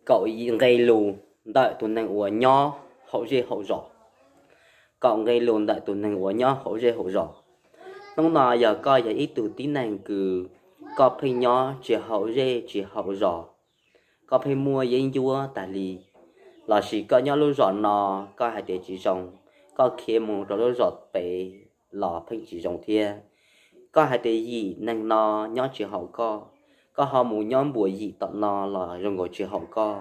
kaum nqe lus ntawm tus neeg uas nyob hauv zej hauv zos. Kaum nqe lus ntawm tus neeg uas nyob hauv zej hauv zos. Hnub no yog koj yog ib tug tib neeg kws koj pheej nyob tsis hauv zej tsis hauv zos, koj pheej muaj yeeb ncuab tag li, lossis koj nyob lub zos no koj hais tias tsis zoo, koj khiav mus rau lub zos pem los pheej tsis zoo thiab. Koj hais tias yim neeg no nyob tsis haum koj, koj ho mus nyob npuas yim tom no los zoo nkaus tsis haum koj,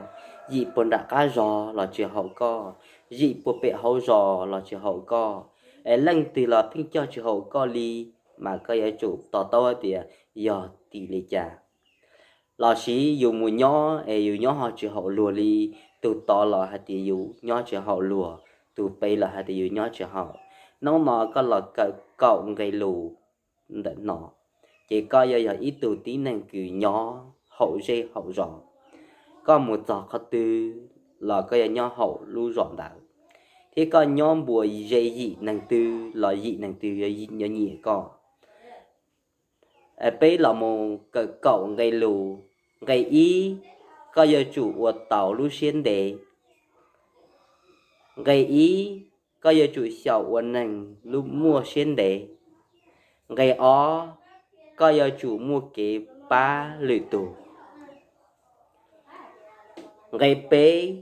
yim puag nram qab zos los tsis haum koj, yim puag pem hauv zos los tsis haum koj, es leej twg los pheej coj tsis haum koj li, mas koj yuav tsum to taub tias yog tim li cas. Lossis yus mus nyob es yus nyob ho tsis haum luag li, tus tod los hais tias yus nyob tsis haum luag, tus pem los hais tias yus nyob tsis haum. Hnub no koj los kawm kaum nqe lus ntawm no, ces koj yuav yog ib tug tib neeg kws nyob haum zej haum zos. Koj mus txog qhov twg los koj yuav nyob haum lub zos ntawd, thiab koj nyob npuas ze yim neeg twg los yim neeg twg yuav nyiam koj. Peb los mus kawm kaum nqe lus. Nqe ib, koj yuav tsum ua taus lub siab ntev. Nqe ib, koj yuav tsum xyaum ua neeg muaj siab ntev. Nqe ob, koj yuav tsum muaj kev pab lwm tus. Nqe peb,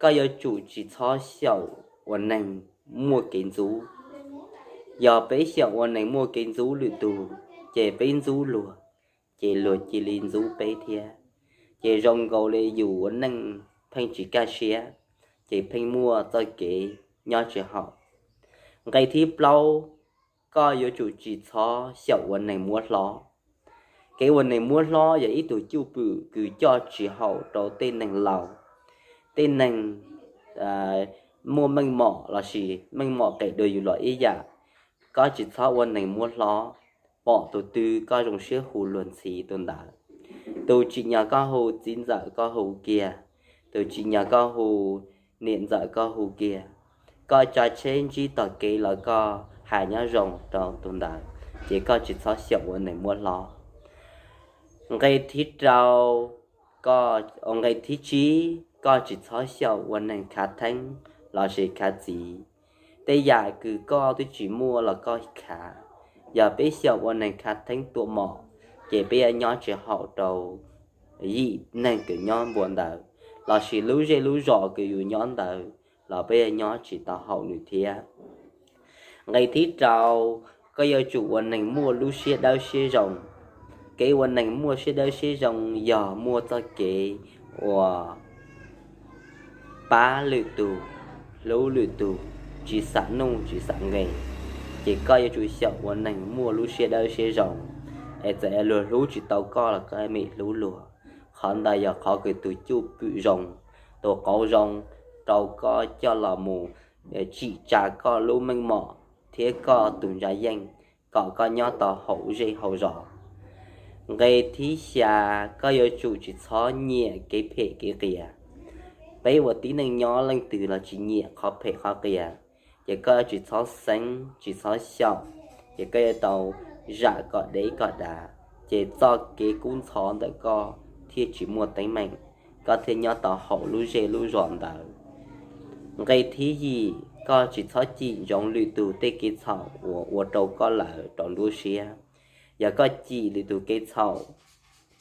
koj yuav tsum tsis txhob xyaum ua neeg muaj kev ntxub. Yog peb xyaum ua neeg muaj kev ntxub lwm tus, ces peb ntxub luag, ces luag cia li ntxub peb thiab. Ces zoo nkaus li yus ua neej pheej tsis kaj siab, ces pheej muaj txoj kev nyob tsis haum. Nqe thib plaub, koj yuav tsum tsis txhob xyaum ua neeg muab hlob. Kev ua neeg muab hlob yog ib tug cwj pwm kws coj tsis haum rau tej neeg laus, tej neeg muaj meej mom lossis meej mom qes dua yus los ib yam. Koj tsis txhob ua neeg muab hlob, pom tus twg koj zoo siab hu luag ntxhi tus ntawd. Tus tsim nyog koj hu txiv ntxawm koj hu kiag, tus tsim nyog koj hu niam ntxawm koj hu kiag. Koj tsa tsheb ntsib tog kev los koj hais nyob zoo rau tus ntawd, ces koj tsis txhob xyaum ua neeg muab hlob. Nqe thib rau, nqe thib tsib, koj tsis txhob xyaum ua neeg khav theeb lossis khav txiv. Tej yam kws koj twb tsis muaj los koj khav. Yog peb xyaum ua neeg khav theeb tua mom, ces peb yuav nyob tsis haum rau yim neeg kws nyob npuab ntawd, lossis lub zej lub zos kws yus nyob ntawd los peb yuav nyob tsis tau haum nws thiab. Nqe thib rau, koj yuav tsum ua neeg muaj lub siab dawb siab zoo. Kev ua neeg muaj siab dawb siab zoo yog muaj txoj kev uas pab lwm tus, hlub lwm tus, tsis xam nuj tsis xam nqe. Ces koj yuav tsum xyaum ua neeg muaj lub siab dawb siab zoo, es txawm luag hlub tsis tau koj los koj mam hlub luag. Qhov ntawd yog qhov kws tus cwj pwm zoo, tus qauv zoo rau koj coj los mus tsim tsa koj lub meej mom thiab koj tus ntsa yeej kom koj nyob tau haum zej haum zos. Nqe thib xya, koj yuav tsum tsis txhob nyiam kev phem kev qias. Peb ua tib neeg nyob leej twg los tsis nyiam qhov phem qhov qias, ces koj tsis txhob xeeb tsis txhob xyaum, ces koj yuav tau zam kom dev kom dav, ces txoj kev kub ntxhov ntawm koj thiaj tsis muaj teeb meem, koj thiaj nyob tau haum lub zej lub zos ntawd. Nqe thib yim, koj tsis txhob cim ntsoov lwm tus tej kev txhaum uas ua rau koj lawm rau nruab siab. Yog koj cim lwm tus kev txhaum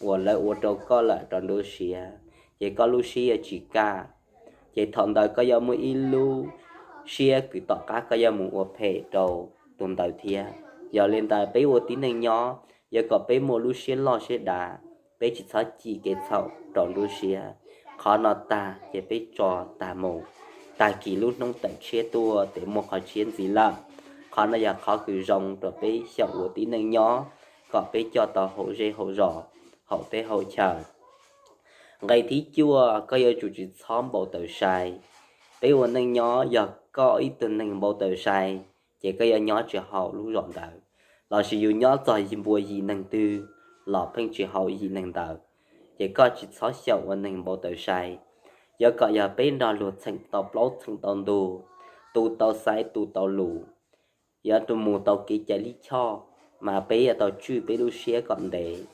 uas lawv ua rau koj lawm rau nruab siab, ces koj lub siab yuav tsis kaj, ces thaum ntawd koj yuav muaj ib lub siab kws tom qab koj yuav mus ua phem rau tus ntawd thiab. Yog li ntawd peb ua tib neeg nyob yuav kom peb muaj lub siab loj siab dav, peb tsis txhob cim kev txhaum rau nruab siab. Qhov no tag ces peb tso tag mus, tag kis lub hnub tawm tshiab tuaj ces muaj qhov tshiab ntxiv lawm. Qhov no yog qhov kws zoo rau peb xyaum ua tib neeg nyob, kom peb coj tau haum zej haum zos, haum teb haum chaw. Nqe thib cuaj, koj yuav tsum tsis txhob npau taws sai. Peb ua neej nyob yog koj ib tug neeg npau taws sai, ces koj yuav nyob tsis haum lub zos ntawd. Lossis yus nyob txog npuab yim neeg twg los pheej tsis haum yim neeg ntawd, ces koj tsis txhob xyaum ua neeg npau taws sai. Yuav kom yog peb nrog luag txheem tau plaub txheem tau ntug, tu tau xaiv tu tau lus, yuav mus tau kev cai lij choj, mas peb yuav tau tswj peb lub siab kom ntev,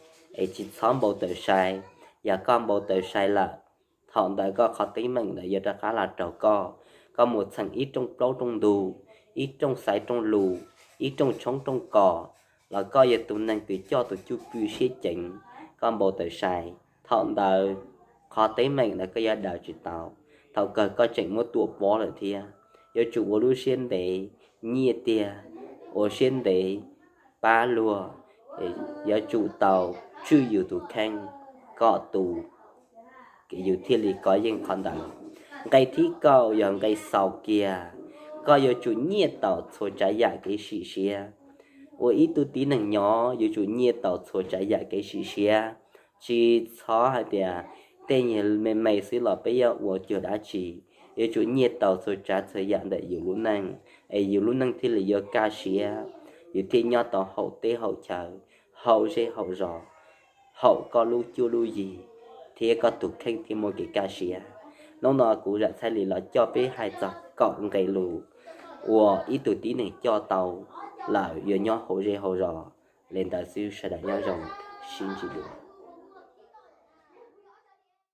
es tsis txhob npau taws sai. Yog koj npau taws sai lawm, Thaum ntawd koj qhov teeb meem ntawd yuav rov qab los raug koj. Koj mus txheem ib rooj plaub rooj ntug, ib rooj xaiv rooj lus, ib rooj tshoob rooj kos, los koj yog tus neeg twb coj tus cwj pwm siab ceev, koj npau taws sai. Thaum ntawd qhov teeb meem ntawd koj yuav daws tsis tau. Thaum kawg koj tseem muab tua pob lawm thiab. Yuav tsum ua lub siab ntev, nyiaj tiag, ua siab ntev, pab luag, yuav tsum tau tswj yus tus kheej kom tus yus thiaj li kov yeej qhov ntawd. Nqe thib kaum yog nqe xaus kiag, koj yuav tsum nyiaj tau txhua tsav yam kev sim siab. Ua ib tug tib neeg nyob yuav tsum nyiaj tau txhua tsav yam kev sim siab. Tsis txhob hais tias tej nyuag me me xwb los peb yuav ua cuag dab tsi. Yuav tsum nyiaj tau txhua tsav txhua yam ntawm yus lub neej, es yus lub neej thiaj li yuav kaj siab, yus thiaj nyob tau haum teb haum chaw, haum zej haum zos, haum koj lub cuab lub yig, thiab koj tus kheej thiaj muaj kev kaj siab. Hnub no kuv Zam Txhais Lis los coj peb hais txog kaum nqe lus uas ib tug tib neeg coj tau lawm yuav nyob haum zej haum zos. Li ntawd xwb, sawv daws nyob zoo, sib ntsib dua.